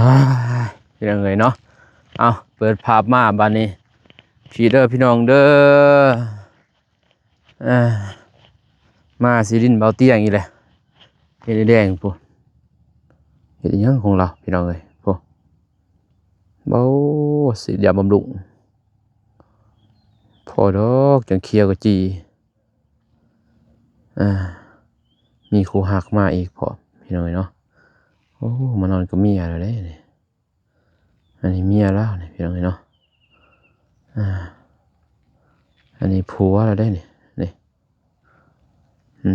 ອ້າຍ ພີ່ນ້ອງເອີຍເນາະ. ເອົາ ເປີດພາບມາບາດນີ້ ພີ້ເດີພີ່ນ້ອງເດີ. ອ່າ ມາຊິດິນເບົາຕຽງອີກແລ້ວ. ເຮັດໃຫ້ແດງພຸ້ນ ເຮັດອີ່ຫຍັງຂອງລາວພີ່ນ້ອງເອີຍ. ໂອ້ ສີດຢາບຳລຸງ ພໍດອກ ຈັ່ງຂຽວກະຈີ. ອ່າ ມີຄູ່ຮັກມາອີກພ້ອມ ພີ່ນ້ອງເອີຍເນາະ. ໂອ້ ມານອນກັບເມຍແລ້ວເດ້ນີ້. ອັນນີ້ເມຍລາວນີ້ ພີ່ນ້ອງເອີຍເນາະ. ອ່າ ອັນນີ້ຜົວລາວເດ້ນີ້ ນີ້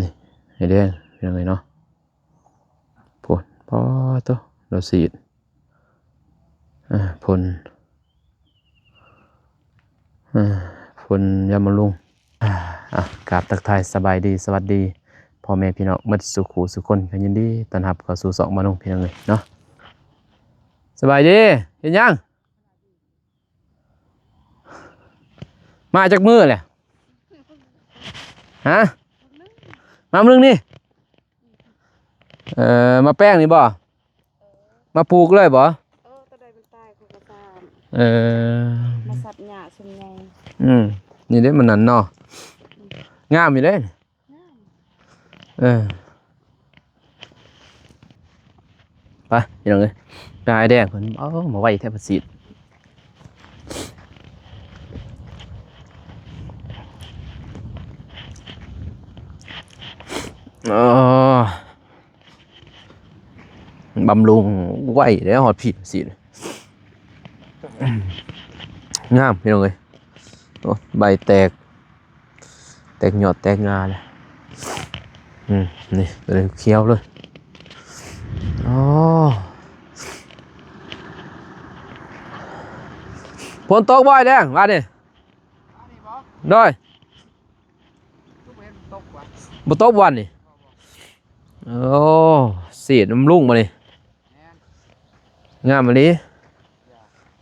ນີ້ ໃຫ້ແດງ ພີ່ນ້ອງເອີຍເນາະ. ໂພດ ປາໂຕ ລາວສີດ ອ່າ ພົ່ນ ອ່າ ພົ່ນຢາບຳລຸງ. ອ່າ ອ່ະ ກາບທັກທາຍສະບາຍດີ ສະຫວັດດີພໍ່ແມ່ພີ່ນ້ອງໝົດສູ່ຄູ່ສູ່ຄົນ ກໍຍິນດີຕ້ອນຮັບເຂົ້າສູ່ຊ່ອງມານຸງ ພີ່ນ້ອງເອີຍເນາະ. ສະບາຍດີ ເຮັດຫຍັງ? ມາຈັກມື້ແຫຼະ? ຮະ? ມາມື້ໜຶ່ງນີ້? ເອີ ມາແປງນີ້ບໍ່? ມາປູກເລີຍບໍ່? ເອີ ຕອນໃດມັນຕາຍເຂົາກໍຊາມ ເອີ ມາສັບຫຍ້າຊຸມໃຫຍ່. ອືມ ນີ້ເດ້ມັນນັ້ນເນາະ ງາມຢູ່ເດ້. ເອີ ໄປພີ່ນ້ອງເອີຍ ໄປຫາແດງເພິ່ນ. ເອົາ ມາໄວແທ້ ເພິ່ນສີດ ເອີ ບຳລຸງໄວແລ້ວ ຮອດພີ້ສີດ ງາມພີ່ນ້ອງເອີຍ. ໂອ້ ໃບແຕກ ແຕກຍອດແຕກງາເລີຍ. ອືມ ນີ້ ເລີຍຂຽວເລີຍ. ອໍ ຝົນຕົກບໍ່ອ້າຍແດງ ວານນີ້? ໂດຍ ບໍ່ຕົກວານນີ້. ໂອ້ ສີດບຳລຸງບໍ່ນີ້? ງາມອີ່ຫຼີ.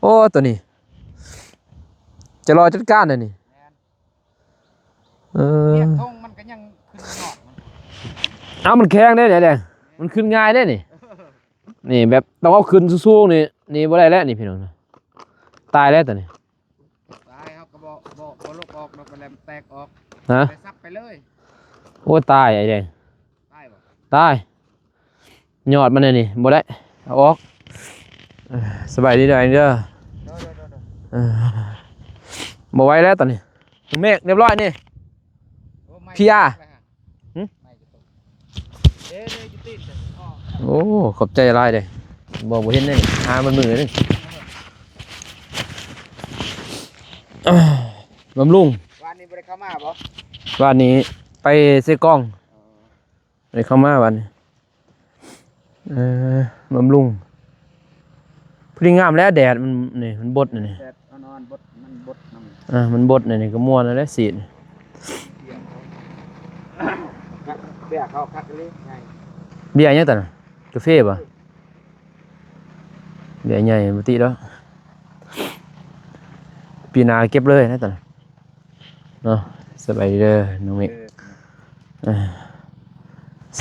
ໂອ້ ໂຕນີ້ຈະລໍຈັດການແລ້ວນີ້. ເອີ ທງມັນກໍຍັງຂຶ້ນຍອດມັນ. ເອົາ ມັນແຂງເດ້ນີ້ແດງ ມັນຂຶ້ນງ່າຍເດ້ນີ້. ນີ້ແບບຕ້ອງເອົາຂຶ້ນສູງໆນີ້ ນີ້ບໍ່ໄດ້ແລ້ວນີ້ພີ່ນ້ອງ ຕາຍແລ້ວໂຕນີ້. ຕາຍ ເຮົາກໍບໍ່ ບໍ່ ບໍ່ລົກອອກດອກ ມັນແຫຼະແຕກອອກ. ຮະ? ໄປສັບໄປເລີຍ. ໂອ້ ຕາຍອ້າຍແດງ ຕາຍບໍ່? ຕາຍ. ຍອດມັນນີ້ບໍ່ໄດ້ ເອົາອອກ. ເອີ ສະບາຍດີເດີອ້າຍເດີ. ໂດຍ ໂດຍ ໂດຍ ໂດຍ. ເອີ ບໍ່ໄຫວແລ້ວຕອນນີ້ ເມກຮຽບຮ້ອຍນີ້. ໂອ້ ໄມ້ ພີອາ ແລ້ວຫະ. ຫຶ? ໄມ້ຈະຕົກ. ເດ້ ເດ້ ຢູ່ຕີນ. ໂອ້ ຂອບໃຈຫຼາຍເດ້. ບໍ່ ບໍ່ເຫັນເດ້ ຫາມັນມື້ນີ້. ບຳລຸງ ວານນີ້ບໍ່ໄດ້ເຂົ້າມາບໍ່? ວານນີ້ໄປເຊກອງ. ອໍ ໄດ້ເຂົ້າມາບັດນີ້. ເອີ ບຳລຸງ ພໍດີງາມແລ້ວ ແດດມັນນີ້ ມັນບົດນີ້ ແດດອ່ອນໆ ບົດ ມັນບົດນຳ. ເອີ ມັນບົດນີ້ ນີ້ກໍມ່ວນແລ້ວສີດ. ເບຍເຂົາຄັກອີ່ຫຼີ ໃຫຍ່. ເບຍຫຍັງຕອນນັ້ນ? ກາເຟບໍ່? ເບຍໃຫຍ່ບໍ່ຕິດອກ. ປີໜ້າເກັບເລີຍນະຕອນນັ້ນ. ເນາະ ສະບາຍດີເດີນ້ອງເມກ. ເອີ ເອີ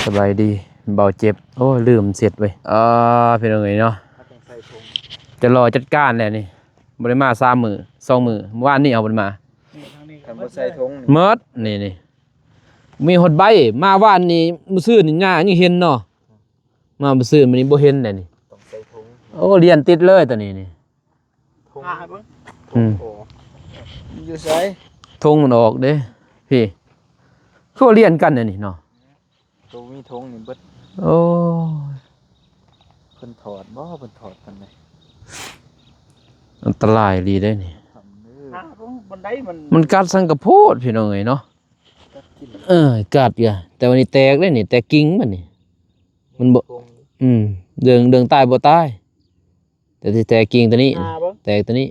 ສະບາຍດີເບົາເຈັບ. ໂອ້ ລືມເຊັດເວີຍ. ອ່າ ພີ່ນ້ອງເອີຍເນາະ ຈະລໍຈັດການແລ້ວນີ້. ບໍ່ໄດ້ມາສາມມື້ ສອງມື້ ມື້ວານນີ້ເຮົາບໍ່ໄດ້ມາ. ຄັນບໍ່ໃສ່ຖົງນີ້ ໝົດນີ້ ນີ້ ມີຮອດໃບ. ມາວານນີ້ ມື້ຊືນນີ້ຫຍ້າຍັງເຫັນເນາະ. ມາມື້ຊືນມື້ນີ້ບໍ່ເຫັນແລ້ວນີ້. ຕ້ອງໃສ່ຖົງ. ໂອ້ ລຽນຕິດເລີຍຕອນນີ້ນີ້. ຖົງ ຫາໃຫ້ເບິ່ງ. ອືມ ຖົງ ຢູ່ໃສ? ຖົງມັນອອກເດ້ ພີ້ ຄືວ່າລຽນກັນແນວນີ້ເນາະ. ໂຕມີຖົງນີ້ເບິດ. ໂອ້ຍ ເພິ່ນຖອດບໍ່? ເພິ່ນຖອດປານໃດ? ອັນຕະລາຍອີ່ຫຼີເດ້ນີ້. ຫາເບິ່ງບັນໄດມັນ ມັນກັດສັງກະໂພດ ພີ່ນ້ອງເອີຍເນາະ. ກັດກິນ. ເອີ ກັດກະ ແຕ່ວ່ານີ້ແຕກເດ້ນີ້ ແຕກກິ່ງມັນນີ້. ມັນບໍ່ ອືມ ເລື່ອງ ເລື່ອງຕາຍບໍ່ຕາຍ ແຕ່ທີ່ແຕກກິ່ງຕົວນີ້ ຫາເບິ່ງ ແຕກຕົວນີ້.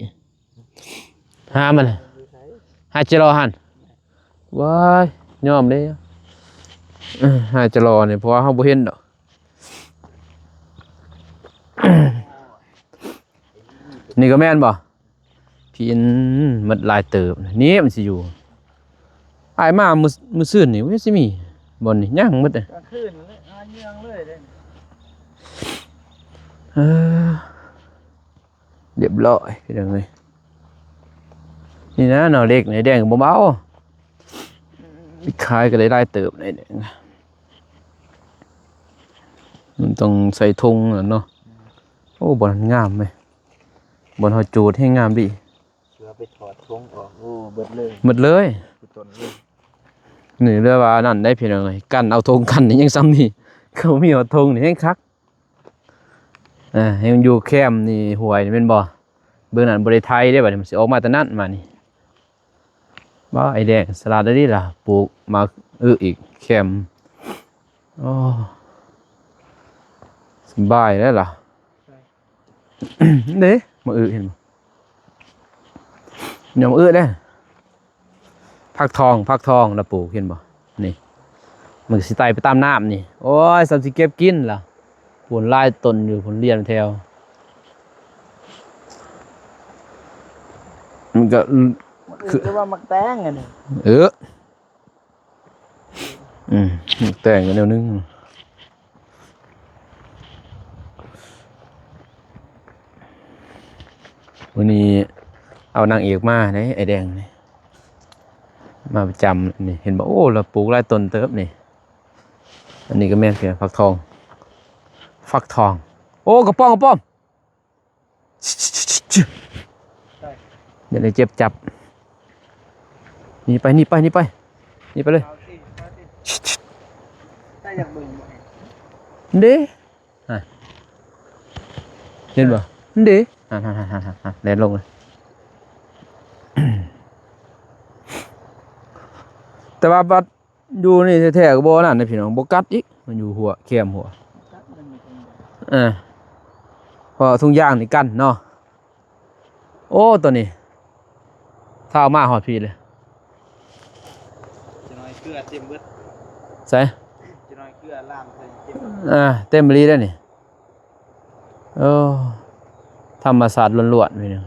ຫາມັນ ຢູ່ໃສ? ຫາຈະລໍຫັ້ນ. ວ້າຍ ຍອມເດ້ ຫາຈະລໍນີ້ ເພາະວ່າເຮົາບໍ່ເຫັນດອກ. ນີ້ກໍແມ່ນບໍ່? ພີ້ ໝົດຫຼາຍເຕີບ. ນີ້ມັນຊິຢູ່ ອ້າຍມາມື້ ມື້ຊືນນີ້ ໂອ້ຍ ຊິມີບ່ອນນີ້ ຍັງໝົດເດ້. ກາງຄືນເລີຍ ຫາເຫຍື່ອງເລີຍເດ້. ເອີ ຽບຮ້ອຍພີ່ນ້ອງເອີຍ. ນີ້ນະ ໜໍ່ເຫຼັກນີ້ແດງກໍບໍ່ເບົາ ຂາຍກໍໄດ້ຫຼາຍເຕີບໄດ໋. ມັນຕ້ອງໃສ່ຖົງນັ້ນເນາະ. ໂອ້ ບ່ອນນັ້ນງາມເວີຍ ບ່ອນເຮົາຈູດແຮງງາມດີ. ເສືອໄປຖອດຖົງອອກ ໂອ້ ເບິດເລີຍ ເບິດເລີຍ ເບິດຕົ້ນເລີຍ. ນີ້ເລີຍວ່ານັ້ນໄດ໋ພີ່ນ້ອງເອີຍ ກັນເອົາຖົງກັນນີ້ຍັງສ່ຳນີ້ ເຂົາມີເອົາຖົງນີ້ແຮງຄັກ. ອ່າ ແຮງຢູ່ແຄມນີ້ ຫ້ວຍນີ້ແມ່ນບໍ່? ເບິ່ງນັ້ນບໍ່ໄດ້ໄຖເດ້ ບັດນີ້ມັນຊິອອກມາແຕ່ນັ້ນມານີ້. ວ້າ ໄອ້ແດງສະຫຼາດເດ້ລະ ປູກໝາກອຶອີກແຄມ. ໂອ້ ສະບາຍແລ້ວລະ. ເດ້ ໝາກອຶເຫັນບໍ່? ຍອມອຶເດ້. ຜັກທອງ ຜັກທອງລະປູກ ເຫັນບໍ່? ນີ້ ມັນກໍຊິໄຕ່ໄປຕາມນ້ຳນີ້. ໂອ້ຍ ສ່ຳຊິເກັບກິນລະ. ພຸ້ນຫຼາຍຕົ້ນຢູ່ ພຸ້ນລຽນແຖວ. ມັນກໍ ໝາກອຶ ຄືວ່າໝາກແຕງອັນນີ້. ເອີ ອືມ ໝາກແຕງກໍແນວໜຶ່ງ. ມື້ນີ້ເອົານາງເອກມາເດ້ ໄອ້ແດງນີ້ ມາປະຈຳນີ້ ເຫັນບໍ່? ໂອ້ ລະປູກຫຼາຍຕົ້ນເຕີບນີ້. ອັນນີ້ກໍແມ່ນຄືຝັກທອງ ຝັກທອງ. ໂອ້ ກະປອມ ກະປອມ. ຢ່າໄດ້ເຈັບຈັບ. ໜີໄປ ໜີໄປ ໜີໄປ ໜີໄປເລີຍ. ເດ້ ຫັ້ນ ເຫັນບໍ່? ເດ້ ຫັ້ນ ຫັ້ນ ແລ່ນລົງເລີຍ. ແຕ່ວ່າບັດ ຢູ່ນີ້ແທ້ໆກໍບໍ່ນັ້ນເດ້ພີ່ນ້ອງ ບໍ່ກັດອີກ. ມັນຢູ່ຫົວ ແຄມຫົວ ເອີ ເພາະວ່າທຸງຢາງນີ້ກັນເນາະ. ໂອ້ ໂຕນີ້ ຖ້າເອົາມາຮອດພີ້ເລີຍ. ຈະໜ້ອຍເກືອເຕັມເບິດ ໃສ? ຈະໜ້ອຍເກືອລາມໃສ່ເຕັມເບິດ. ອ່າ ເຕັມອີ່ຫຼີເດ້ນີ້. ເອີ ທຳມະຊາດລ້ວນໆ ພີ່ນ້ອງ.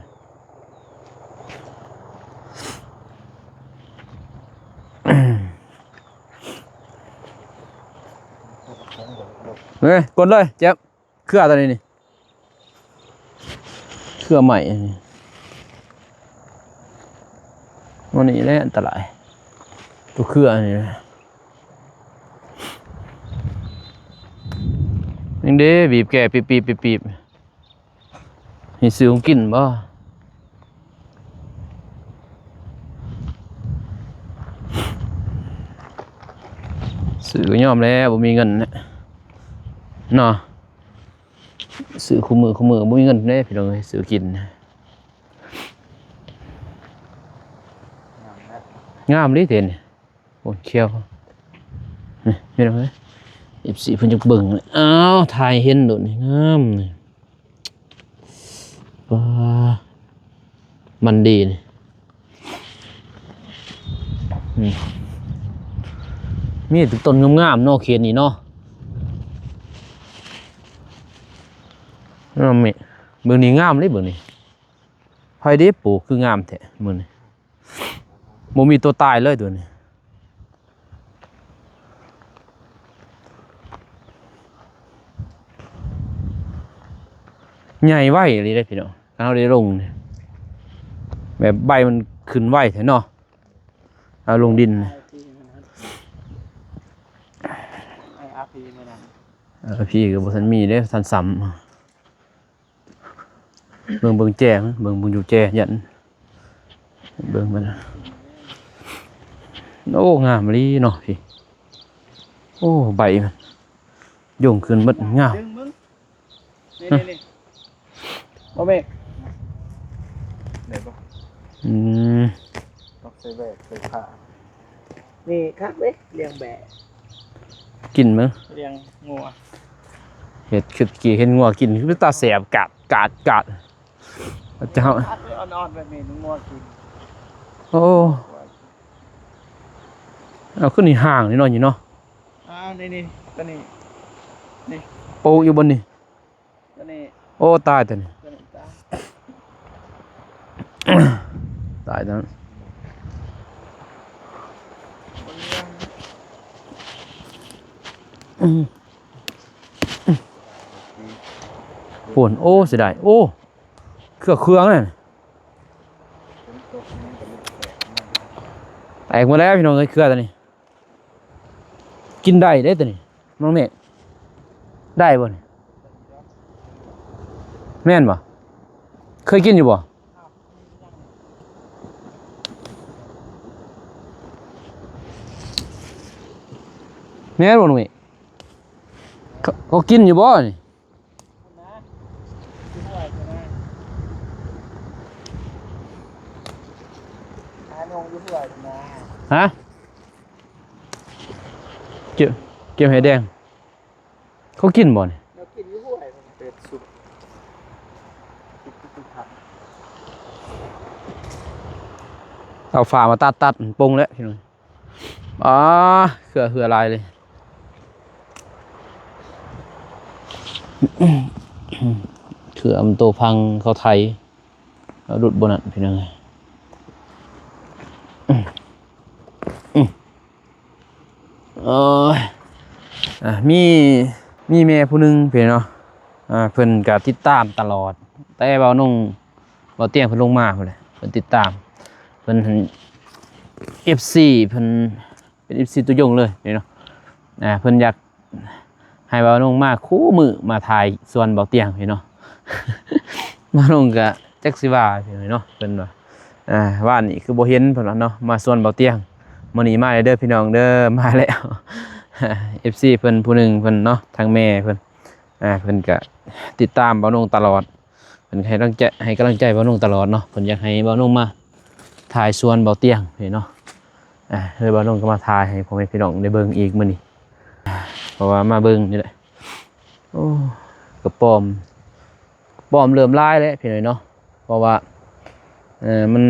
ເອີຍ ກົດເລີຍ ເຈັບ ເຄືອຕົວນີ້ນີ້ ເຄືອໄມ້ນີ້ ໂອ້ ນີ້ແຫຼະອັນຕະລາຍ ຕົວເຄືອນີ້ນະ. ຍັງເດ້ ບີບແກ ປີບໆ ປີບໆ. ໃຫ້ຊື້ຂອງກິນບໍ່? ຊື້ກໍຍອມແລ້ວ ບໍ່ມີເງິນເນາະ. ຊື້ຄູ່ມື້ ຄູ່ມື້ບໍ່ມີເງິນເດ້ພີ່ນ້ອງເອີຍ ຊື້ກິນ. ງາມເດ້ເຕັນ. ໂອ້ ຂຽວ ນີ້ພີ່ນ້ອງເອີຍ ເອັຟຊີເພິ່ນຢາກເບິ່ງ. ອ້າວ ຖ່າຍເຫັນໂດດນີ້ ງາມນີ້. ວ້າ ມັນດີນີ້ ນີ້ ມີແຕ່ຕົ້ນງາມໆ ເນາະ ເຂດນີ້ເນາະ. ງາມນີ້ ເບິ່ງນີ້ ງາມເດ້ ເບິ່ງນີ້ ໃຜເດ້ປູກຄືງາມແທ້ມື້ນີ້. ບໍ່ມີຕົວຕາຍເລີຍຕົວນີ້ ໃຫຍ່ໄວອີ່ຫຼີເດ້ພີ່ນ້ອງ. ຄັນເຮົາໄດ້ລົງນີ້ ແບບໃບມັນຂຶ້ນໄວແທ້ເນາະ. ເອົາລົງດິນ ອາພີ ມື້ນັ້ນ ອາພີກໍບໍ່ທັນມີເດ້ ທັນຊ້ຳ. ເບິ່ງ ເບິ່ງແຈ ເບິ່ງ ເບິ່ງຢູ່ແຈ ຢ້ານ ເບິ່ງມັນ. ໂອ້ ງາມອີ່ຫຼີເນາະພີ່. ໂອ້ ໃບມັນຍົງຂຶ້ນເບິດ ງາມ. ດຶງເບິ່ງ ນີ້ໆໆ ບໍ່ແມ່ນ ໄດ້ບໍ່? ອືມ ຕ້ອງໃສ່ແບກ ໃສ່ຜ້າ. ນີ້ຄັກເດ້ ລ້ຽງແບະ ກິນເບິ່ງ ລ້ຽງງົວ. ເຮັດຄືກີ້ເຫັນງົວກິນ ຄືຕາແສບ ກາດ ກາດ ກາດ. ເຈົ້າ ຄັກເດ້ ອ່ອນໆ ແບບນີ້ງົວກິນ. ໂອ້ ເອົາ ຄືນີ້ຫ່າງນີ້ເນາະ ນີ້ເນາະ. ອ້າວ ນີ້ໆ ຕົວນີ້ ນີ້ ປູກຢູ່ບ່ອນນີ້. ຕົວນີ້ ໂອ້ ຕາຍຕົວນີ້ ຕົວນີ້ຕາຍ ຕາຍຕົວນັ້ນ. ອືມ ພຸ້ນ ໂອ້ ເສຍດາຍ ໂອ້ ເຂ ເກືອເຄືອງນັ້ນ ແຕກໝົດແລ້ວພີ່ນ້ອງເອີຍ ເຄືອຕົວນີ້. ກິນໄດ້ເດ້ຕົວນີ້ ນ້ອງເມກ ໄດ້ບໍ່ນີ້? ແມ່ນບໍ່? ເຄີຍກິນຢູ່ບໍ່? ແມ່ນບໍ່ນ້ອງເມກ? ເຂົາ ເຂົາກິນຢູ່ບໍ່ນີ້? ຮະ? ເກັບ ເກັບໃຫ້ແດງ ເຂົາກິນບໍ່ນີ້? ແນວກິນຢູ່ຫ້ວຍ ເປັດສຸກ ເອົາຝາມາຕັດໆ ມັນປົງແລ້ວພີ່ນ້ອງ. ອາ ເຄືອເຮືອຫຼາຍເລີຍ ເຄືອມັນໂຕພັງ ເຂົາໄຖ ເອົາຫຼຸດບໍ່ນັ້ນພີ່ນ້ອງເອີຍ. ໂອ້ຍ ອາ ມີ ມີແມ່ຜູ້ໜຶ່ງພີ່ນ້ອງເນາະ ອາ ເພິ່ນກະຕິດຕາມຕະຫຼອດ ແຕ່ເບົານົງ ເບົາຕຽງເພິ່ນລົງມາພຸ້ນແຫຼະ ເພິ່ນຕິດຕາມ ເພິ່ນ ເອັຟຊີ ເພິ່ນ ເປັນເອັຟຊີຕັວຍົງເລີຍນີ້ເນາະ ອາ ເພິ່ນຢາກໃຫ້ເບົານົງມາຄູ່ມື້ ມາຖ່າຍສວນເບົາຕຽງນີ້ເນາະ. ເບົານົງກະຈັກຊິວ່າຈັ່ງໃດເນາະ ເພິ່ນວ່າ ອາ ວານນີ້ຄືບໍ່ເຫັນ ເພິ່ນວ່າເນາະ ມາສວນເບົາຕຽງ ມື້ນີ້ມາແລ້ວເດີພີ່ນ້ອງເດີ ມາແລ້ວ. ເອັຟຊີເພິ່ນຜູ້ໜຶ່ງເພິ່ນເນາະ ທາງແມ່ເພິ່ນ ອາ ເພິ່ນກະຕິດຕາມເບົານົງຕະຫຼອດ ເພິ່ນໃຫ້ກຳລັງໃຈ ໃຫ້ກຳລັງໃຈເບົານົງຕະຫຼອດເນາະ ເພິ່ນຢາກໃຫ້ເບົານົງມາຖ່າຍສວນເບົາຕຽງນີ້ເນາະ. ອາ ເລີຍເບົານົງກໍມາຖ່າຍໃຫ້ພໍ່ແມ່ພີ່ນ້ອງໄດ້ເບິ່ງອີກມື້ນີ້ ເພາະວ່າມາເບິ່ງນີ້ແຫຼະ. ໂອ້ ກະປ້ອມ ກະປ້ອມເລີ່ມຫຼາຍແລ້ວພີ່ນ້ອງເນາະ ເພາະວ່າ ເອີ ມັນ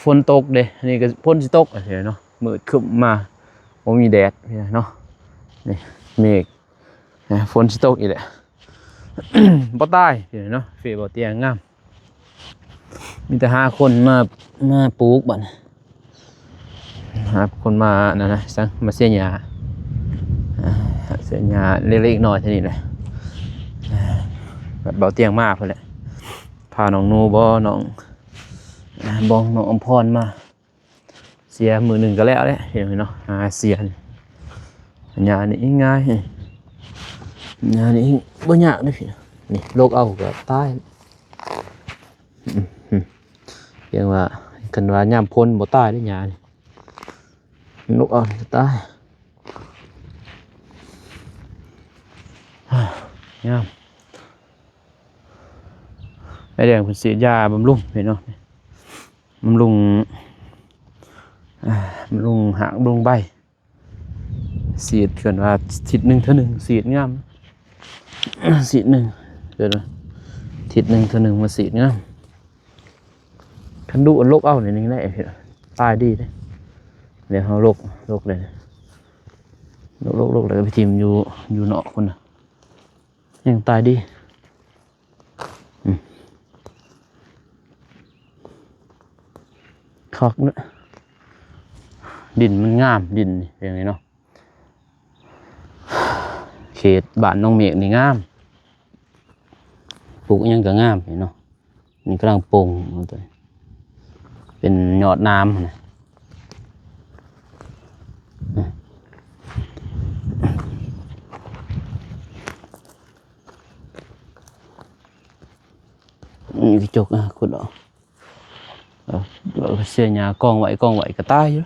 ຝົນຕົກເດ້ ອັນນີ້ກໍຝົນຊິຕົກພີ່ນ້ອງເນາະ ມືດຄຶ້ມມາ ບໍ່ມີແດດພີ່ນ້ອງເນາະ. ນີ້ເມກ ຝົນຊິຕົກອີກແຫຼະ ບໍ່ຕາຍພີ່ນ້ອງເນາະ ເຟເບົາຕຽງງາມ. ມີແຕ່ຫາຄົນມາ ມາປູກບັດ ຫາຄົນມານັ້ນນະ ສັງ ມາເສຍຫຍ້າ ເສຍຫຍ້າເລັກໆນ້ອຍໆເທົ່ານີ້ແຫຼະ. ບັດເບົາຕຽງມາພຸ້ນແຫຼະ ພານ້ອງນູບໍ ນ້ອງ ອາ ບອງ ນ້ອງອຳພອນມາ ເສຍມື້ໜຶ່ງກໍແລ້ວແຫຼະ ເຫັນເນາະ ຫາເສຍນີ້. ຫຍ້ານີ້ງ່າຍ ຫຍ້ານີ້ບໍ່ຍາກເດ້ພີ່ນ້ອງ ນີ້ລົກເອົາກໍຕາຍ. ອືມ ພຽງວ່າ ຄັນວ່າຍາມຝົນບໍ່ຕາຍເດ້ຫຍ້ານີ້ ລົກເອົາກໍຕາຍ. ງາມ ອ້າຍແດງເພິ່ນສີດຢາບຳລຸງພີ່ນ້ອງ ບຳລຸງ ອາ ບຳລຸງຮາກບຳລຸງໃບ. ສີດ ເພິ່ນວ່າທິດໜຶ່ງເທື່ອໜຶ່ງ ສີດງາມ ສີດໜຶ່ງ ເພິ່ນວ່າທິດໜຶ່ງເທື່ອໜຶ່ງມາສີດງາມ. ຄັນດຸລົກເອົານີ້ ນີ້ແຫຼະ ຕາຍດີເດ້. ດຽວເຮົາລົກ ລົກເລີຍ ລົກ ລົກ ລົກແລ້ວກໍໄປຖິ້ມຢູ່ ຢູ່ນອກພຸ້ນນະ ຍັງຕາຍດີ. ອືມ ຄັກເນາະ ດິນມັນງາມ ດິນນີ້ ຢ່າງນີ້ເນາະ ເຂດບ້ານນ້ອງເມກນີ້ງາມ ປູກອີ່ຫຍັງກໍງາມນີ້ເນາະ. ນີ້ກຳລັງປົ່ງ ເປັນຍອດນາມຫັ້ນນະ. ນີ້ກະຈົກ ອາ ຂຸດອອກ ເອົາ ເອົາເສຍຫຍ້າກອງໄວ້ ກອງໄວ້ກໍຕາຍຢູ່.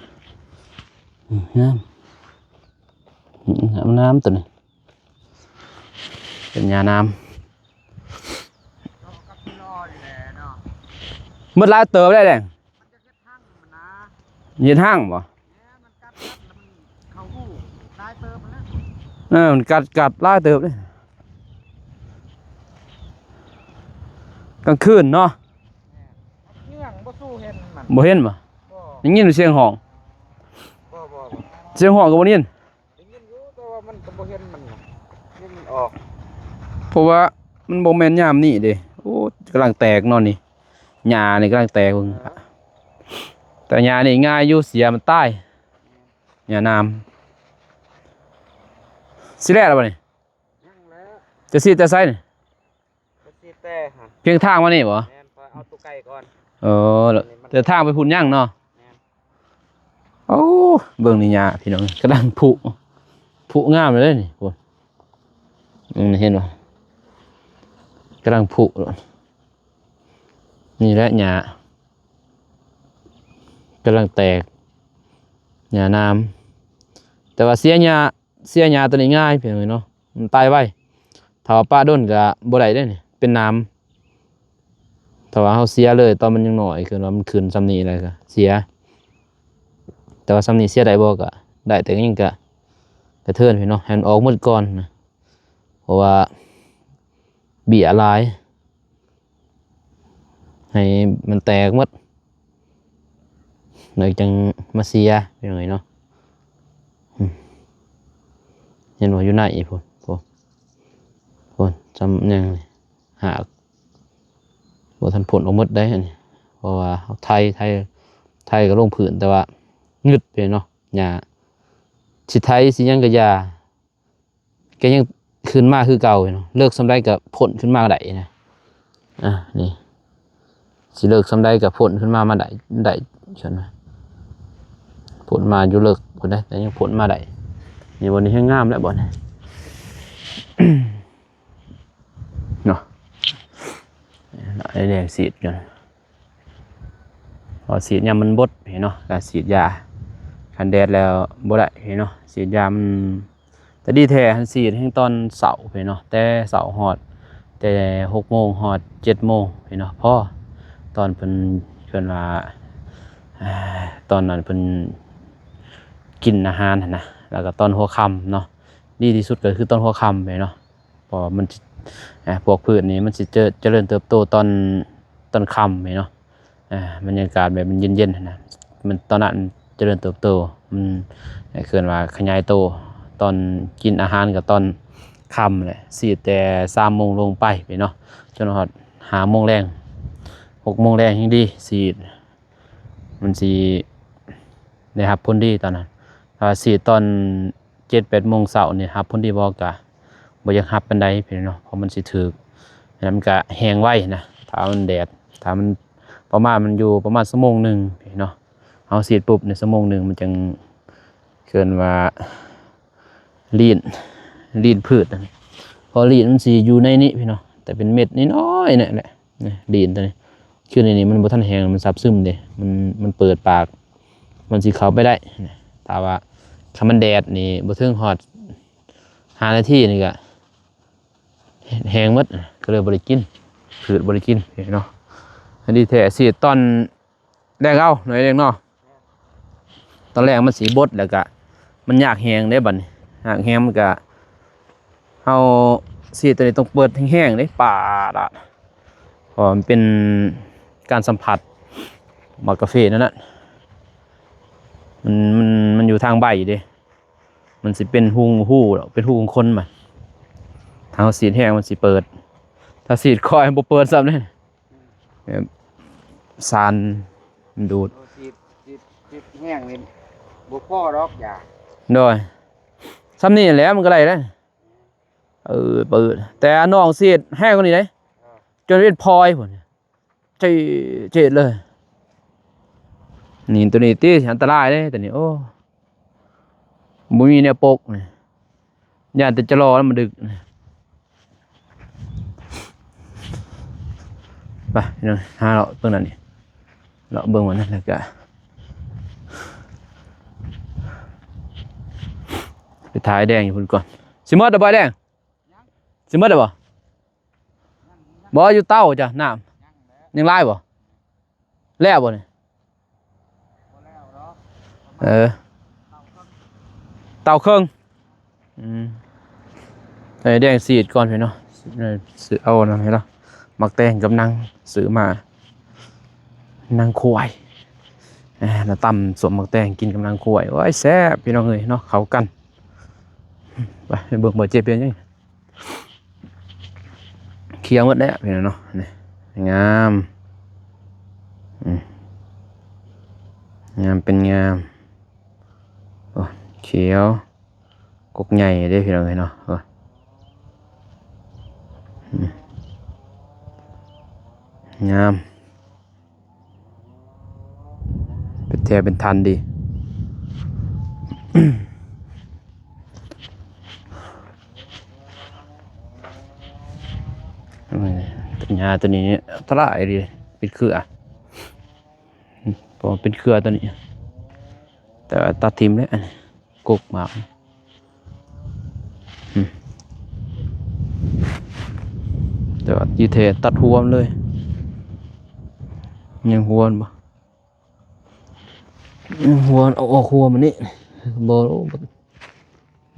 ອືມ ງາມ ອືມ ງາມ ງາມຕົວນີ້. ເປັນຫຍ້ານາມ ເບິດຫຼາຍເຕີບແລ້ວແດງ. ເຮັດຮັງບໍ່? ເອີ ມັນກັດກັດຫຼາຍເຕີບເລີຍ ກາງຄືນເນາະ. ບໍ່ເຫັນບໍ່? ໄດ້ຍິນສຽງຮ້ອງ ສຽງຮ້ອງກໍບໍ່ໄດ້ຍິນ. ໄດ້ຍິນຢູ່ ແຕ່ວ່າມັນກໍບໍ່ເຫັນມັນນະ ເຫັນມັນອອກ ເພາະວ່າມັນບໍ່ແມ່ນຍາມນີ້ເດ້. ໂອ້ ກຳລັງແຕກເນາະນີ້ ຫຍ້ານີ້ກຳລັງແຕກເບິ່ງ. ເອີ ແຕ່ຫຍ້ານີ້ງ່າຍຢູ່ ເສຍມັນຕາຍ ຫຍ້ານາມ. ຊິແລ້ວລະບໍ່ນີ້? ຍັງແຫຼະ. ຈະສີດແຕ່ໃສນີ້? ກໍສີດແຕ່ຫັ້ນ ພຽງທາງມານີ້ບໍ່? ແມ່ນ ປະ ເອົາຕົວໄກ່ກ່ອນ. ເອີ ແຕ່ທາງໄປພຸ້ນຍັງເນາະ. ແມ່ນ. ໂອ້ ເບິ່ງນີ້ຫຍ້າພີ່ນ້ອງ ກຳລັງຜຸ ຜຸງາມເລີຍນີ້. ໂອ້ ອືມ ເຫັນບໍ່ ກຳລັງຜຸ. ນີ້ແຫຼະຫຍ້າກຳລັງແຕກ ຫຍ້າໜາມ. ແຕ່ວ່າເສຍຫຍ້າ ເສຍຫຍ້າຕົວນີ້ງ່າຍພີ່ນ້ອງເນາະ ມັນຕາຍໄວ. ຖ້າວ່າປະດົນກໍບໍ່ໄດ້ເດ້ນີ້ ເປັນໜາມ. ຖ້າວ່າເຮົາເສຍເລີຍຕອນມັນຍັງນ້ອຍ ຄືວ່າມັນຂຶ້ນຊ່ຳນີ້ແລ້ວກໍເສຍ. ແຕ່ວ່າຊ່ຳນີ້ເສຍໄດ້ບໍ່ ກໍໄດ້ ແຕ່ກໍຍັງກະກະເທີນພີ່ນ້ອງ ໃຫ້ມັນອອກໝົດກ່ອນນະ ເພາະວ່າເບ້ຍຫຼາຍ. ໃຫ້ມັນແຕກໝົດ ແລ້ວຈັ່ງມາເສຍ ພີ່ນ້ອງເອີຍເນາະ. ອືມ ເຫັນບໍ່ ຢູ່ໃນພຸ້ນ ພຸ້ນ ພຸ້ນ ຊ່ຳຍັງນີ້ ຫາກບໍ່ທັນພົ້ນອອກໝົດໄດ໋ ອັນນີ້ ເພາະວ່າເຮົາໄຖ ໄຖ ໄຖກໍລົງພື້ນ ແຕ່ວ່າງຶດໄປເນາະ ຫຍ້າ ຊິໄຖຊິຫຍັງກໍຢ່າ ກໍຍັງຂຶ້ນມາຄືເກົ່າເນາະ ເລິກສ່ຳໃດກໍພົ້ນຂຶ້ນມາໄດ້ນະ. ອ່າ ນີ້ ຊິເລິກສ່ຳໃດກໍພົ້ນຂຶ້ນມາ ມາໄດ້ ໄດ້ຊັ້ນນະ ພົ້ນມາຢູ່ເລິກພຸ້ນເດ້ ແຕ່ຍັງພົ້ນມາໄດ້. ນີ້ ບ່ອນນີ້ແຮງງາມແລ້ວ ບ່ອນນີ້ເນາະ ໄດ້ແດງສີດຢູ່. ເພາະວ່າສີດຍາມມັນບົດເນາະ ການສີດຢາ ຄັນແດດແລ້ວບໍ່ໄດ້ເນາະ ສີດຢາມັນ ແຕ່ດີແທ້ຫັ້ນສີດແຮ່ງຕອນເຊົ້າເນາະ ແຕ່ເຊົ້າຮອດ ແຕ່ຫົກໂມງຮອດເຈັດໂມງເນາະ ພໍຕອນເພິ່ນ ເພິ່ນວ່າ ເອີ ຕອນນັ້ນເພິ່ນກິນອາຫານຫັ້ນນະ ແລ້ວກໍຕອນຫົວຄ່ຳເນາະ ດີທີ່ສຸດກໍຄືຕອນຫົວຄ່ຳເນາະ. ເພາະວ່າມັນ ອາ ພວກພືດນີ້ມັນຊິເຈະ ຈະເລີນເຕີບໂຕຕອນ ຕອນຄ່ຳເນາະ ອາ ບັນຍາກາດແບບມັນເຢັນໆຫັ້ນນະ ມັນຕອນນັ້ນຈະເລີນເຕີບໂຕ ມັນ ເອີ້ນວ່າຂະຫຍາຍໂຕ ຕອນກິນອາຫານກໍຕອນຄ່ຳແຫຼະ ສີດແຕ່ສາມໂມງລົງໄປເນາະ ຈົນຮອດຫ້າໂມງແລງ ຫົກໂມງແລງແຮ່ງດີ ສີດ ມັນຊິໄດ້ຮັບຜົນດີຕອນນັ້ນ. ຖ້າວ່າສີດຕອນເຈັດແປດໂມງເຊົ້ານີ້ ຮັບຜົນດີບໍ່ ກະບໍ່ຢາກຮັບປານໃດເນາະ ເພາະມັນຊິຖືກ ແລ້ວມັນກະແຫ້ງໄວນະ ຖ້າມັນແດດ ຖ້າມັນ ປະມານ ມັນຢູ່ປະມານຊົ່ວໂມງໜຶ່ງເນາະ ເຮົາສີດປຸບໃນຊົ່ວໂມງໜຶ່ງ ມັນຈັ່ງ ເອີ້ນວ່າ ລີ້ນ ລີ້ນພືດ ເພາະລີ້ນມັນຊິຢູ່ໃນນີ້ພີ່ນ້ອງ ແຕ່ເປັນເມັດນ້ອຍໆນີ້ແຫຼະ ນີ້ ລີ້ນຕົວນີ້ ຄືໃນນີ້ມັນບໍ່ທັນແຫ້ງ ມັນຊາບຊຶມເດ້ ມັນ ມັນເປີດປາກ ມັນຊິເຂົ້າໄປໄດ້. ຖ້າວ່າຄັນມັນແດດນີ້ ບໍ່ເຖິງຮອດຫ້ານາທີນີ້ກະແຫ້ງໝົດ ກໍເລີຍບໍ່ໄດ້ກິນ ພືດບໍ່ໄດ້ກິນເນາະ. ອັນນີ້ແທ້ ສີດຕອນ ແລກເອົາໜ້ອຍໜຶ່ງເນາະ ຕອນແລກມັນຊິບົດ ແລ້ວກະມັນຍາກແຮງເດ້ບັດນີ້ ຍາກແຮງ ມັນກະ ເຮົາສີດຕົວນີ້ຕ້ອງເປີດແຮງໆເດ້ ປາດອະ ເພາະວ່າມັນເປັນການສຳຜັດໝາກກາເຟນັ້ນນະ ມັນ ມັນ ມັນຢູ່ທາງໃບເດ້ ມັນຊິເປັນຮູ ຮູ ເປັນຮູຂອງຄົນມັນ ຖ້າເຮົາສີດແຮງມັນຊິເປີດ ຖ້າສີດຄ່ອຍບໍ່ເປີດຊ້ຳເດ້ ແບບສານມັນດູດ ໂອ້ ສີດ ສີດ ສີດແຮງນີ້ບໍ່ພໍດອກຢາ ໂດຍ ສ່ຳນີ້ແຫຼະມັນກໍໄດ້ແລ້ວ ເອີ ເປີດ ແຕ່ນ້ອງສີດແຮງກວ່ານີ້ເດ້ ເອີ ຈົນເປັນພອຍພຸ້ນ ເຈ ເຈດເລີຍ ນີ້ ຕົວນີ້ຕິ ອັນຕະລາຍເດ້ຕົວນີ້ ໂອ້ ບໍ່ມີແນວປົກນີ້ ຢ້ານແຕ່ຈະລໍແລ້ວມັນດຶກ. ໄປພີ່ນ້ອງ ຫາເລາະເບິ່ງນັ້ນນີ້ ເລາະເບິ່ງວ່ານັ້ນ ແລ້ວກະໄປຖ່າຍແດງຢູ່ພຸ້ນກ່ອນ. ຊິໝົດແລ້ວບໍ່ແດງ? ຊິໝົດແລ້ວບໍ່? ບໍ່ ຢູ່ເຕົາຈ້ະ ນ້ຳຍັງຫຼາຍບໍ່? ແລ້ວບໍ່ນີ້? ບໍ່ແລ້ວດອກ ເອີ ເຕົາເຄິ່ງ ອືມ ໃຫ້ແດງສີດກ່ອນພີ່ນ້ອງ ຊື້ເອົານັ້ນໃຫ້ລາວ ໝາກແຕງກັບນາງ ຊື້ມາ ນາງຄວາຍ ເອີ ລາວຕຳສົ້ມໝາກແຕງກິນກັບນາງຄວາຍ ໂອ້ຍ ແຊບພີ່ນ້ອງເອີຍເນາະ ເຂົ້າກັນ. ໄປ ໄປເບິ່ງບໍ່ເຈັບເປັນຫຍັງ. ຂຽວໝົດແລ້ວພີ່ນ້ອງເນາະ ນີ້ ງາມ ອືມ ງາມເປັນງາມ ໂອ້ ຂຽວ ກົກໃຫຍ່ເດ້ພີ່ນ້ອງເອີຍເນາະ ໂອ້ ອືມ ງາມ. ແກ່ເປັນທັນດີ. ຫຍ້າໂຕນີ້ອັນຕະລາຍເດ້ ເປັນເຄືອ ເພາະເປັນເຄືອໂຕນີ້ ແຕ່ວ່າຕັດຖິ້ມແລ້ວ ກົກໝາກ ອືມ ແຕ່ວ່າທີ່ແທ້ຕັດຫົວມັນເລີຍ ຍັງຫົວມັນບໍ່? ຫົວ ເອົາອອກຫົວມັນນີ້ ບໍ່ ບໍ່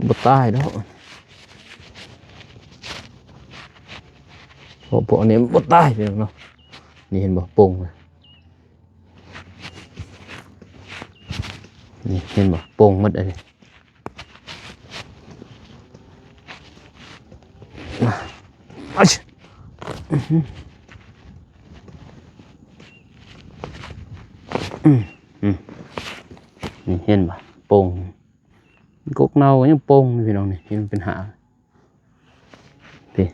ບໍ່ຕາຍດອກ ເພາະພວກນີ້ມັນບໍ່ຕາຍ ພີ່ນ້ອງເນາະ. ນີ້ເຫັນບໍ່ ປົ່ງ ນີ້ເຫັນບໍ່ ປົ່ງໝົດອັນນີ້. ອືມ ອືມ ນີ້ເຫັນບໍ່ ປົ່ງ ກົກເນົ່າກໍຍັງປົ່ງຢູ່ ພີ່ນ້ອງ ນີ້ ເຫັນເປັນຫາ ນີ້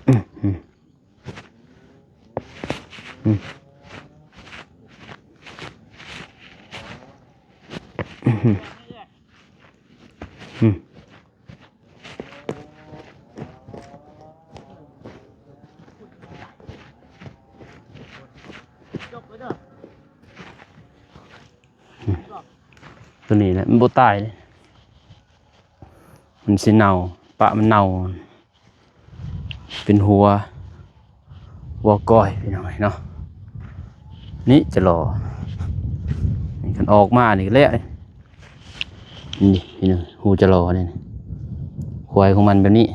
ອືມ ອືມ ອືມ ອືມ ອືມ ໂຕນີ້ແຫຼະ ມັນບໍ່ຕາຍເດ້ ມັນຊິເນົ່າ ປະມັນເນົ່າ ເປັນຫົວ ຫົວກ້ອຍ ພີ່ນ້ອງເອີຍເນາະ. ນີ້ຈະຫຼໍ່ ນີ້ຄັນອອກມານີ້ກໍແລ້ວ ນີ້ພີ່ນ້ອງ ຮູຈະຫຼໍ່ນີ້ ຄວາຍຂອງມັນແບບນີ້.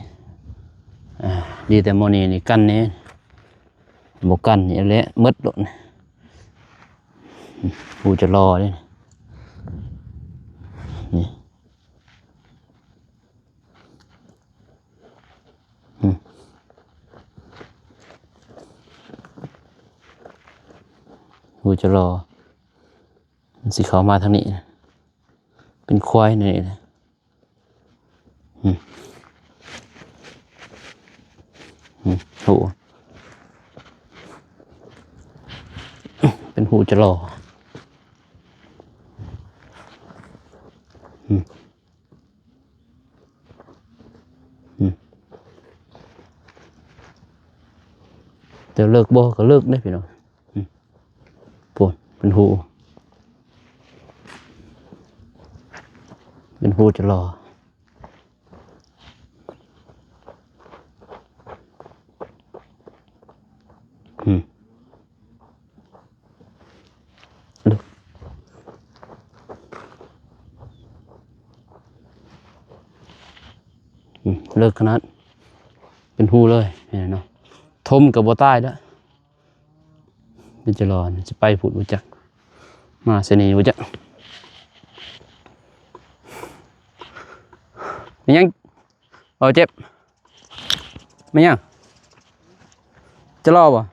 ອ່າ ດີແຕ່ໝໍນີ້ນີ້ກັນແດ່ ບໍ່ກັນນີ້ແຫຼະໝົດໂລດ ຮູຈະຫຼໍ່ນີ້ ນີ້ ອືມ ຮູຈະຫຼໍ່ ມັນຊິເຂົ້າມາທາງນີ້ ເປັນຄວາຍນີ້ແຫຼະ. ອືມ ອືມ ໂຫ ເປັນຮູຈະຫຼໍ່ ອືມ ອືມ ແຕ່ເລິກບໍ່ ກໍເລິກເດ້ພີ່ນ້ອງ. ອືມ ພຸ້ນ ເປັນຮູ ເປັນຮູຈະຫຼໍ່ ອືມ ອືມ ເລິກຂະໜາດ ເປັນຮູເລີຍ ເຫັນເນາະ ຖົມກໍບໍ່ຕາຍແລ້ວ. ເປັນຈະຫຼໍ່ ຊິໄປພຸ້ນບໍ່ຈັກ ມາໃສ່ນີ້ບໍ່ຈັກ. ແມ່ນຫຍັງ? ເວົ້າເຈັບ. ແມ່ນຫຍັງ? ຈະຫຼໍ່ບໍ່?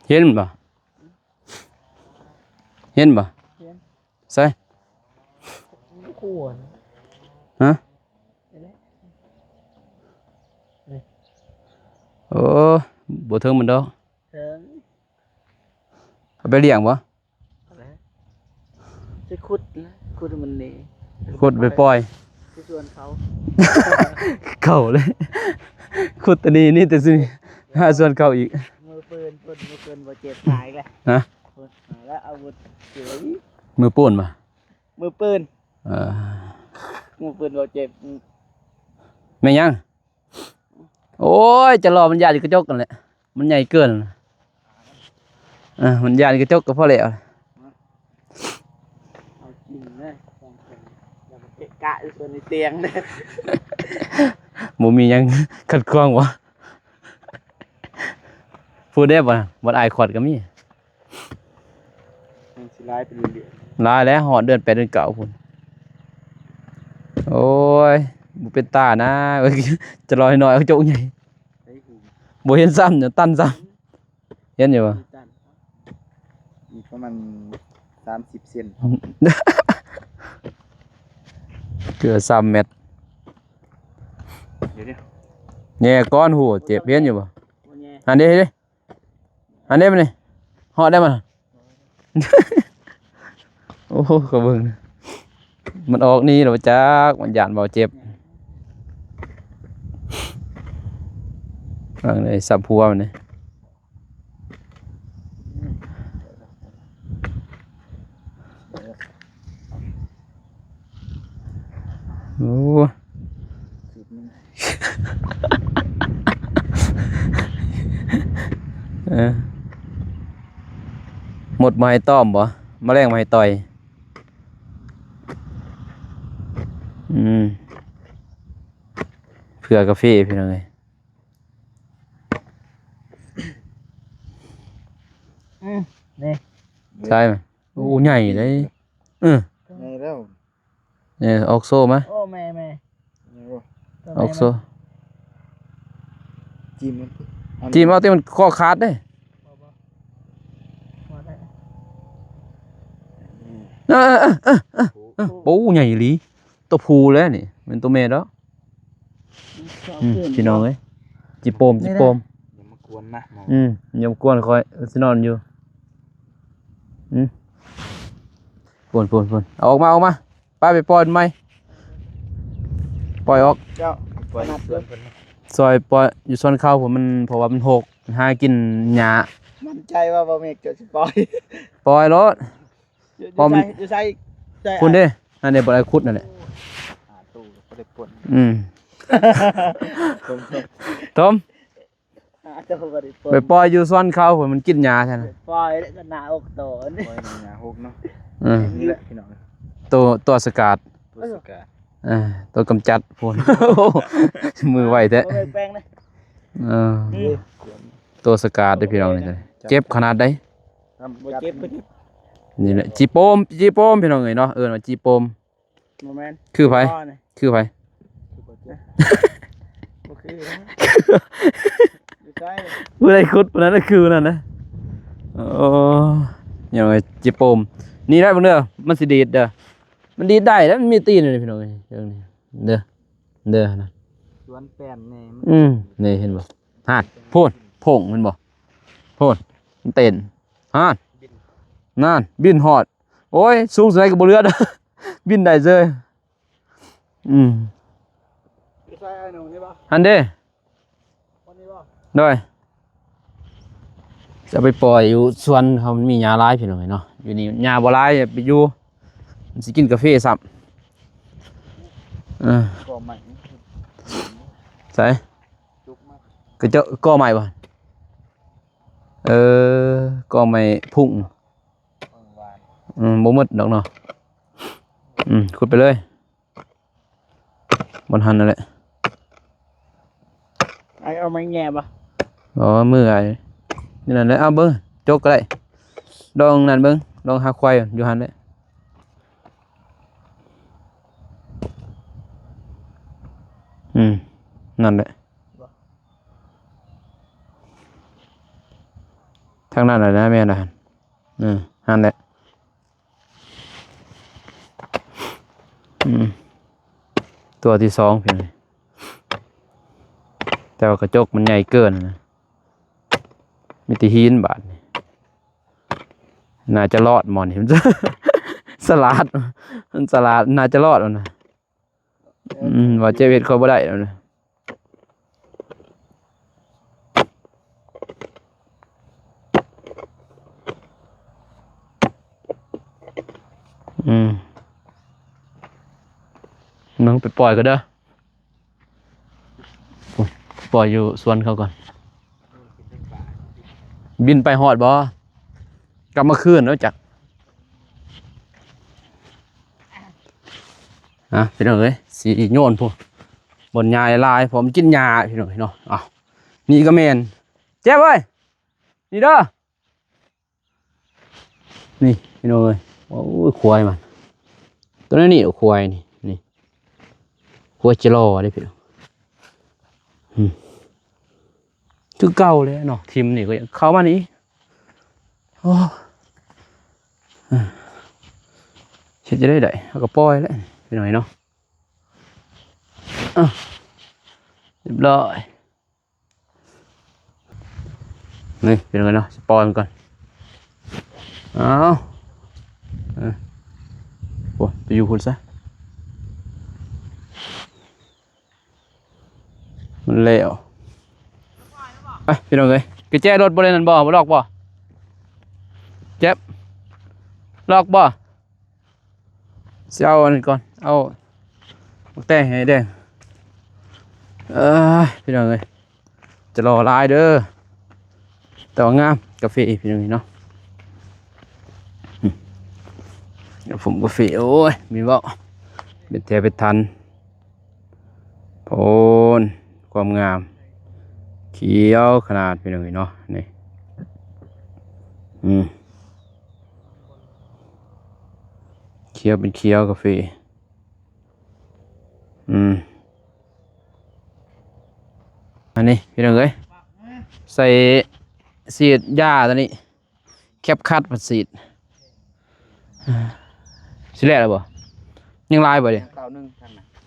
ເຫັນບໍ່? ເຫັນບໍ່? ເຫັນ. ໃສ? ຮະ? ໂອ້ ບໍ່ເຖິງມັນດອກ. ເຖິງ. ເອົາໄປລ້ຽງບໍ່? ຊິຂຸດນະ ຂຸດມັນນີ້ ຂຸດໄປປ່ອຍ ຄືສວນເຂົາ ເຂົາເລີຍ ຂຸດຕະນີ້ນີ້ແຕ່ຊິຫາສວນເຂົາອີກ. ມືປືນ ເພິ່ນ ມືປືນບໍ່ເຈັບ ຕາຍແລ້ວ. ຮະ? ເພິ່ນ ແລ້ວອາວຸດ ມືປືນບໍ່? ມືປືນ ເອີ ມືປືນບໍ່ເຈັບ. ແມ່ນຫຍັງ? ໂອ້ຍ ຈະຫຼໍ່ມັນຢ້ານກະຈົກຫັ້ນແຫຼະ ມັນໃຫຍ່ເກີນ. ເອີ ມັນຢ້ານກະຈົກກໍພໍແລ້ວ. ເອົາຈິງເດີ ຢ່າມາເກະກະຢູ່ສ່ວນໃນຕຽງເດີ. ບໍ່ມີຫຍັງຂັດຂວາງບໍ່? ຜູ້ໃດບໍ່ ບໍ່ອາຍຂວັດກໍມີ. ມັນຊິຫຼາຍໄປເລື້ອຍໆ ຫຼາຍແລ້ວ ຮອດເດືອນແປດເດືອນເກົ້າພຸ້ນ. ໂອ້ຍ ບໍ່ເປັນຕານະ ຈະຫຼໍ່ນ້ອຍເອົາຈົກໃຫຍ່ ໄດ້ຫູ ບໍ່ເຫັນຊ້ຳ ຕັນຊ້ຳ ເຫັນຢູ່ບໍ່? ມີປະມານສາມສິບເຊັນ ເກືອບສາມແມັດ. ດຽວ ແຍ່ກ້ອນຫູເຈັບ ເຫັນຢູ່ບໍ່? ອັນນີ້ເດ້ ອັນນີ້ມັນນີ້ ຮອດໄດ້ມັນ ໂອ້ໂຫ ກໍເບິ່ງ ມັນອອກໜີແລ້ວຈັກ ມັນຢ້ານເບົາເຈັບ ເບິ່ງໄດ້ສັບຫົວມັນນີ້. ໂອ້ ເອີ ມົດມາໃຫ້ຕ້ອມບໍ່? ມະແລງມາໃຫ້ຕ່ອຍ. ອືມ ເຜືອກາເຟ ພີ່ນ້ອງເອີຍ. ອືມ ນີ້ ໃຊ່ໄໝ? ໂອ້ ໃຫຍ່ເດ້. ເອີ ໃຫຍ່ແລ້ວ. ເອີ ອອກໂຊມາ. ໂອ້ ແມ່ ແມ່ ໃຫຍ່ບໍ່? ອອກໂຊ. ຈີ້ມມັນ ຈີ້ມເອົາຕິ ມັນຄໍຂາດເດ້. ບໍ່ ບໍ່ ບໍ່ໄດ້. ເອີ ເອີ ເອີ ເອີ ເອີ ໂອ້ ໃຫຍ່ອີ່ຫຼີ. ຕົວຜູ້ແຫຼະນີ້ ແມ່ນຕົວແມ່ດອກ. ອືມ ພີ່ນ້ອງເອີຍ ຈີໂປມ ຈີໂປມ. ຢ່າມາກວນນະ. ອືມ ຢ່າມາກວນຂ້ອຍ ຊິນອນຢູ່. ອືມ ພຸ້ນ ພຸ້ນ ພຸ້ນ ເອົາອອກມາ ອອກມາ ໄປ ໄປປ່ອຍໃໝ່ ປ່ອຍອອກ. ເຈົ້າ ປ່ອຍຢູ່ສວນເພິ່ນ ຊ່ອຍປ່ອຍຢູ່ສວນເຂົາພຸ້ນ ມັນ ເພາະວ່າມັນຮົກ ຫາກິນຫຍ້າ. ໝັ້ນໃຈວ່າບໍ່ແມ່ນເຈົ້າຊິປ່ອຍ? ປ່ອຍໂລດ. ຢູ່ ຢູ່ໃສ? ຢູ່ໃສ? ພຸ້ນເດ້ ນັ້ນເດ້ ບໍ່ໄດ້ຂຸດນັ້ນແຫຼະ. ຫາຕູ້ບໍ່ໄດ້ປົນ. ອືມ ຕົມ ຕົມ ຫາຕູ້ບໍ່ໄດ້ປົນ. ໄປປ່ອຍຢູ່ສວນເຂົາພຸ້ນ ມັນກິນຫຍ້າຊັ້ນ. ປ່ອຍແລ້ວກໍໜ້າອົກໂຕນີ້ ປ່ອຍໜ້າຮົກເນາະ. ເອີ ນີ້ແຫຼະພີ່ນ້ອງ ໂຕ ຕົວສະກາດ ຕົວສະກາດ. ເອີ ຕົວກຳຈັດພຸ້ນ. ມືໄວແທ້. ບໍ່ແມ່ນແປ້ງນະ. ເອີ ຕົວສະກາດເດ້ພີ່ນ້ອງ ນີ້ເຈັບຂະໜາດໃດ. ບໍ່ເຈັບ ບໍ່ເຈັບ. ນີ້ແຫຼະ ຈີໂປມ ຈີໂປມ ພີ່ນ້ອງເອີຍເນາະ ເອີ້ນວ່າຈີໂປມ. ບໍ່ແມ່ນ ຄືໃຜ? ອໍ ນີ້ ຄືໃຜ? ບໍ່ຄືນະ ຢູ່ໃສ? ຜູ້ໃດຂຸດຜູ້ນັ້ນຄືນັ້ນນະ. ໂອ້ ຫຍັງ ຈີໂປມ. ນີ້ໄດ້ເບິ່ງເດີ ມັນຊິດີດເດີ ມັນດີດໄດ້ແລ້ວ ມັນມີຕີນຢູ່ນີ້ ພີ່ນ້ອງເອີຍ ເບິ່ງນີ້ເດີ ເດີນະ. ສວນແປ້ນແດ່. ອືມ ນີ້ເຫັນບໍ່? ຫັ້ນ ພຸ້ນ ພົງ ເຫັນບໍ່? ພຸ້ນ ມັນເຕັ້ນ ຫັ້ນ ນັ້ນ ບິນຮອດ. ໂອ້ຍ ສູງສ່ຳໃດກໍບໍ່ເຫຼືອ ບິນໄດ້ເຊີຍ. ອືມ ຢູ່ໃສອ້າຍໜຸ່ມ ນີ້ບໍ່? ຫັ້ນເດ້ ບ່ອນນີ້ບໍ່? ໂດຍ ຈະໄປປ່ອຍຢູ່ສວນເຮົາ ມັນມີຫຍ້າຫຼາຍ ພີ່ນ້ອງເອີຍເນາະ. ຢູ່ນີ້ຫຍ້າບໍ່ຫຼາຍ ໄປຢູ່ ມັນຊິກິນກາເຟຊ້ຳ. ເອີ ກໍໄມ້ ໃສ? ຈຸກມາ ກະເຈາະກໍໄມ້ບໍ່? ເອີ ກໍໄມ້ພຸ້ງ. ເອີ ຫວານ. ອືມ ບໍ່ໝົດດອກເນາະ. ອືມ ຂຸດໄປເລີຍ ບ່ອນຫັ້ນນັ້ນແຫຼະ. ອ້າຍເອົາໄມ້ແຫຍ່ບໍ່? ອໍ ມືອ້າຍ ນີ້ນັ້ນແຫຼະ. ເອົາເບິ່ງ ຈົກກໍໄດ້ ລອງນັ້ນເບິ່ງ ລອງຫາຄວາຍຢູ່ຫັ້ນແຫຼະ. ອືມ ນັ້ນແຫຼະ. ທາງນັ້ນແຫຼະນະ ແມ່ນລະຫັ້ນ. ເອີ ຫັ້ນແຫຼະ. ອືມ ຕົວທີສອງ ພີ່ນ້ອງ ແຕ່ວ່າກະຈົກມັນໃຫຍ່ເກີນນະ ມີແຕ່ຫີນບາດນີ້. ໜ້າຈະລອດໝໍນີ້ ມັນສະຫຼາດ ມັນສະຫຼາດ ໜ້າຈະລອດມັນນະ. ອືມ ວ່າເຈັບເຮັດຂ້ອຍບໍ່ໄດ້ແລ້ວນະ. ອືມ ນຳໄປປ່ອຍກ່ອນເດີ ປ່ອຍຢູ່ສວນເຂົາກ່ອນ. ບິນໄປຮອດບໍ່? ກັບມາຄືນແລ້ວຈັກ. ອ່ະ ພີ່ນ້ອງເອີຍ ຊິໂຍນພຸ້ນ ບ່ອນຫຍ້າຫຼາຍ ເພາະມັນກິນຫຍ້າ ພີ່ນ້ອງເອີຍເນາະ. ເອົ້າ ນີ້ກໍແມ່ນ ແຈ໊ບເອີຍ ນີ້ເດີ ນີ້ພີ່ນ້ອງເອີຍ. ໂອ້ຍ ຄວາຍມັນ ຕົວນີ້ ຄວາຍນີ້ ນີ້ ຄວາຍຈະລໍເດ້ພີ່ນ້ອງ. ອືມ ຄືເກົ່າແຫຼະເນາະ ທີມນີ້ກໍເຂົ້າມານີ້. ໂອ້ ເຮັດຈັ່ງໃດໄດ້ ເຮົາກໍປ່ອຍແຫຼະພີ່ນ້ອງເນາະ. ອ່ະ ຮຽບຮ້ອຍ. ນີ້ພີ່ນ້ອງເອີຍເນາະ ຊິປ່ອຍມັນກ່ອນ. ເອົາ ເອີ ໂອ້ ໄປຢູ່ພຸ້ນຊະ ມັນແລ້ວ. ໄປພີ່ນ້ອງເອີຍ ກະແຈລົດບໍ່ໄດ້ນັ້ນບໍ່ ບໍ່ລັອກບໍ່ ແຈັບ ລັອກບໍ່? ຊິເອົາອັນນີ້ກ່ອນ ເອົາໝາກແຕງໃຫ້ແດງ. ເອີຍ ພີ່ນ້ອງເອີຍ ຈະລໍຫຼາຍເດີ ແຕ່ວ່າງາມ ກາເຟພີ່ນ້ອງເນາະ ອືມ ຜົມກາເຟ ໂອ້ຍ ມີເວົ້າ ເປັນແຖວເປັນທັນ. ໂພນ ຄວາມງາມ ຂຽວຂະໜາດ ພີ່ນ້ອງເອີຍເນາະ ນີ້ ອືມ ຂຽວເປັນຂຽວກາເຟ ອືມ ອັນນີ້ພີ່ນ້ອງເອີຍ ໃສ່ສີດຢາຕົວນີ້ ແຄັບຄັດພັດສີດ ຊິແລ້ວແລ້ວບໍ່? ຍັງຫຼາຍບໍ່ເດ?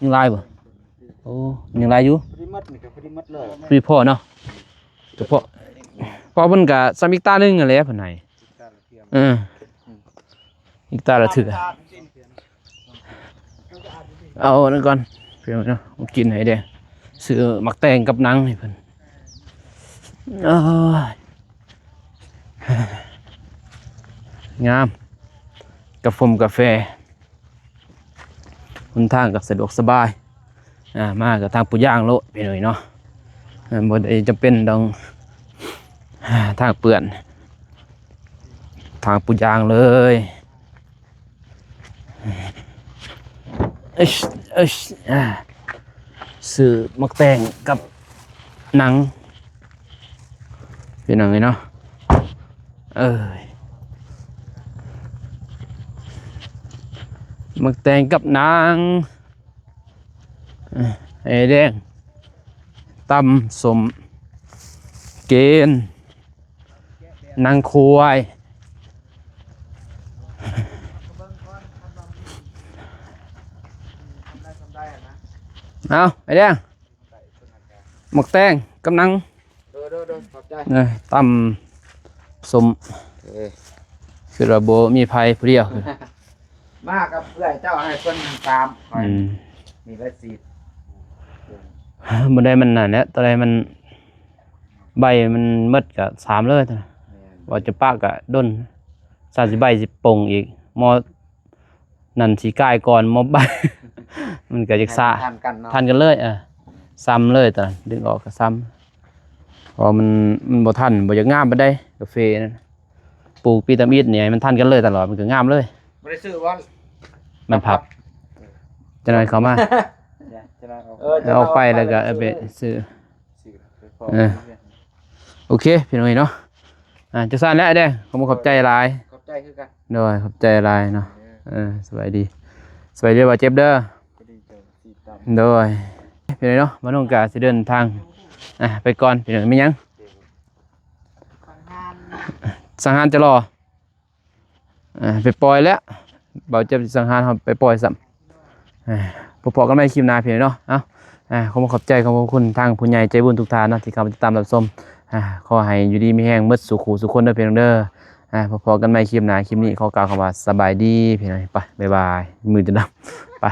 ຍັງລາຍບໍ່? ໂອ້ ຍັງຫຼາຍຢູ່ ພໍດີໝົດນີ້ກໍພໍດີໝົດເລີຍ ພໍດີພໍເນາະ ກະພໍ ພໍເພິ່ນກະສ່ຳອີກຕາໜຶ່ງຫັ້ນແຫຼະເພິ່ນໃຫ້ ເອີ ອີກຕາລະເທື່ອ. ເອົາອັນນັ້ນກ່ອນ ເພື່ອເນາະ ກິນໃຫ້ແດ່ ຊື້ໝາກແຕງກັບໜັງໃຫ້ເພິ່ນ. ໂອ້ຍ ງາມ ກາຟົມກາແຟ ຫົນທາງກໍສະດວກສະບາຍ ອ່າ ມາກໍທາງປູຢາງໂລດພີ່ນ້ອງເນາະ ບໍ່ໄດ້ຈຳເປັນຕ້ອງ ອ່າ ທາງເປື້ອນ ທາງປູຢາງເລີຍ. ເອີ ເອີ ອ່າ ຊື້ໝາກແຕງກັບໜັງ ພີ່ນ້ອງເອີຍເນາະ ເອີຍ ໝາກແຕງກັບໜັງ ໄອ້ແດງ ຕຳສົ້ມ ເກນ ໜັງຄວາຍ ເອົາ ໄອ້ແດງ ໝາກແຕງກັບໜັງ ໂດຍ ໂດຍ ໂດຍ ຂອບໃຈ ເອີ ຕຳສົ້ມ ເອີ ຄືວ່າບໍ່ມີໃຜຜູ້ດຽວ ມາກັບເອື້ອຍເຈົ້າ ໃຫ້ເພິ່ນສາມ ຂ້ອຍ ອືມ ມີໄວ້ສີ່ ບໍ່ໄດ້ ມັນນັ້ນແຫຼະ ຕອນໃດມັນ ໃບມັນໝົດກະສາມເລີຍ ແມ່ນ ວ່າຈະປະກະດົນ ສາມສິບໃບຊິປົງອີກ ໝໍ້ນັ້ນຊິກາຍກ່ອນ ໝໍ້ໃບ ມັນກະຢາກຊ້າ ໃຫ້ມັນທັນກັນເນາະ ທັນກັນເລີຍ ເອີ ຊ້ຳເລີຍ ຕອນນັ້ນດຶງອອກກະຊ້ຳ ເພາະວ່າມັນ ມັນບໍ່ທັນ ບໍ່ຢາກງາມປານໃດ ກາເຟນັ້ນ ປູກປີຕຳອິດນີ້ໃຫ້ມັນທັນກັນເລີຍຕະຫຼອດ ມັນກໍງາມເລີຍ ບໍ່ໄດ້ຊື້ບໍ່ ມັນພັບ ຈັກໜ້ອຍເຂົ້າມາ ເອີ ເອົາໄປແລ້ວກໍເອົາໄປຊື້ ຊື້ ຊື້ ເອີ ໂອເຄ ພີ່ນ້ອງເອີຍເນາະ ອ່າ ຈັ່ງຊັ້ນແຫຼະເດ້ ຂອບໃຈຫຼາຍ ຂອບໃຈຄືກັນ ໂດຍ ຂອບໃຈຫຼາຍເນາະ ເອີ ເອີ ສະບາຍດີ ສະບາຍດີ ບໍ່ເຈັບເດີ ໂດຍ ພີ່ນ້ອງເນາະ ມານຸງກະຊິເດີນທາງ ອ່າ ໄປກ່ອນ ພີ່ນ້ອງ ມີຫຍັງ ສັງຫານຈະລໍ ອ່າ ໄປປ່ອຍແລ້ວ ເບົາເຈັບຊິສັງຫານເຮົາໄປປ່ອຍຊ້ຳ ອ່າ ພໍ້ກັນໃໝ່ຄລິບໜ້າ ພີ່ນ້ອງເນາະ ເອົາ ອ່າ ຂໍຂອບໃຈ ຂອບພະຄຸນທາງຜູ້ໃຫຍ່ໃຈບຸນທຸກທ່ານເນາະ ທີ່ເຂົ້າມາຕິດຕາມຮັບຊົມ ອ່າ ຂໍໃຫ້ຢູ່ດີມີແຮງໝົດສູ່ຄູ່ສູ່ຄົນເດີ ພີ່ນ້ອງເດີ ອ່າ ພໍ້ກັນໃໝ່ຄລິບໜ້າ ຄລິບນີ້ຂໍກ່າວຄຳວ່າສະບາຍດີ ພີ່ນ້ອງ ໄປ ບາຍບາຍ ມືຈົນດຳ ໄປ.